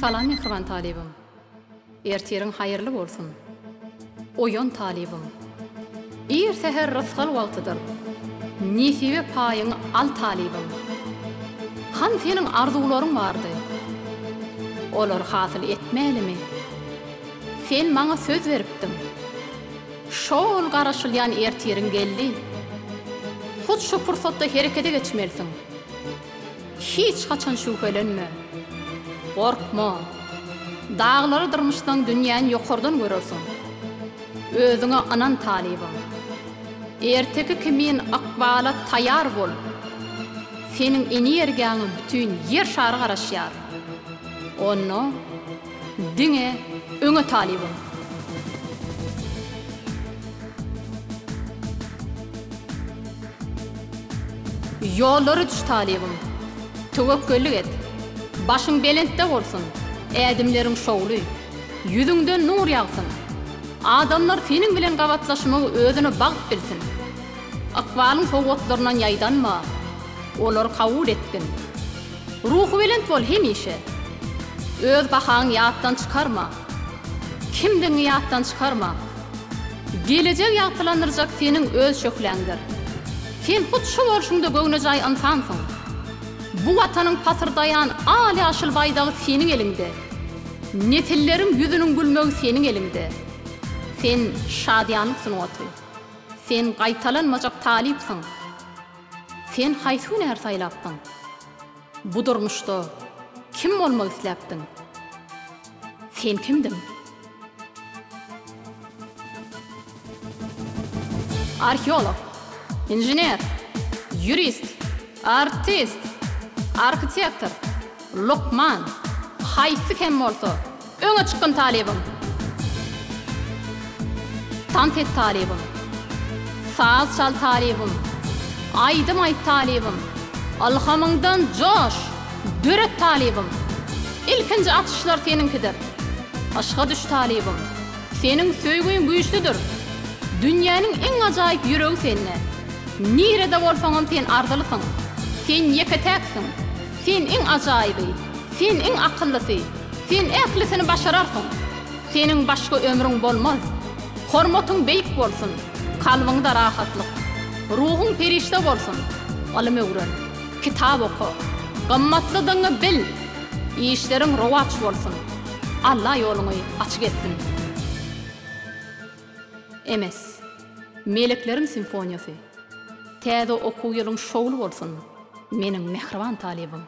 Salam mähriban talybym. Ertiriň haýyrly bolsun. Oýan talybym. Ir säher rysgal wagtydyr. Nesibe paýyňy al talybym. Han seniň arzuwlaryň bardy. Olary hasyl etmälimi? Sen maňa söz beripdiň. Şo-ol garaşylýan ertiriň geldi. Hut şu pursatda herekete geçmelisiň. Hiç haçan şübhelenme. Gorkma. Daglara dyrmyşsaň dünýäni ýokardan görersiň. Özüňe ynan talybym. Erteki kimin ykbala taýar bol. Seniň energiýaňa bütin Ýer şary garaşýar. Onda diňe öňe talybym. Ýollara düş talybym. Töwekgellik et. Başyň belentde bolsun, ädimleriň şowly. Ýüzüňden nur ýagsyn. Adamlar seniň bilen gabatlaşmagy özüne bagt bilsin. Ykbalyň sowgatlaryndan ýaýdanma, olary kabul etgin. Ruhubelent bol hemişe. Öz bahaňy ýatdan çykarma. Kimdigiňi ýatdan çykarma. Gelejegi ýagtylandyrjak seniň öz şöhläňdir. Sen hut şu bolşuňda göwnejaý ynsansyň. Bu Watanyň pasyrdaýan al-ýaşyl baýdagy seniň eliňde. Nesilleriň ýüzüniň gülmegi seniň eliňde. Sen şadyýanlyk sungaty. Sen gaýtalanmajak talypsyň. Sen haýsy hünär saýlapdyň? Bu durmuşda kim bolmak isläpdiň? Sen kimdiň? Arheolog, inžener, ýurist, artist, arhitektor, lukman, haýsy hem bolsa, Öňe çykgyn talybym. Tans et talybym. Saz çal talybym. Aýdym aýt talybym. Ylhamyňdan joş, döret talybym. Ilkinji açyşlar seniňkidir. Yşga düş talybym. Seniň söýgüň güýçlüdir. Dünýäniň iň ajaýyp ýüregi sende. Nirede bolsaňam sen arzylysyň. Sen ýeke-täksiň. Sen iň ajaýyby. Sen iň akyllysy. Sen ählisini başararsyň. Seniň başga ömrüň bolmaz. Hormatyň beýik bolsun. Kalbyňda rahatlyk. Ruhuň perişde bolsun. Ylym öwren. Kitap oka. Gymmatlydygyňy bil. Işleriň rowaç bolsun. Alla ýoluňy açyk etsin. MS. Melekleriň simfoniýasy. Täze okuw ýylyň şowly bolsun, meniň mähriban talybym.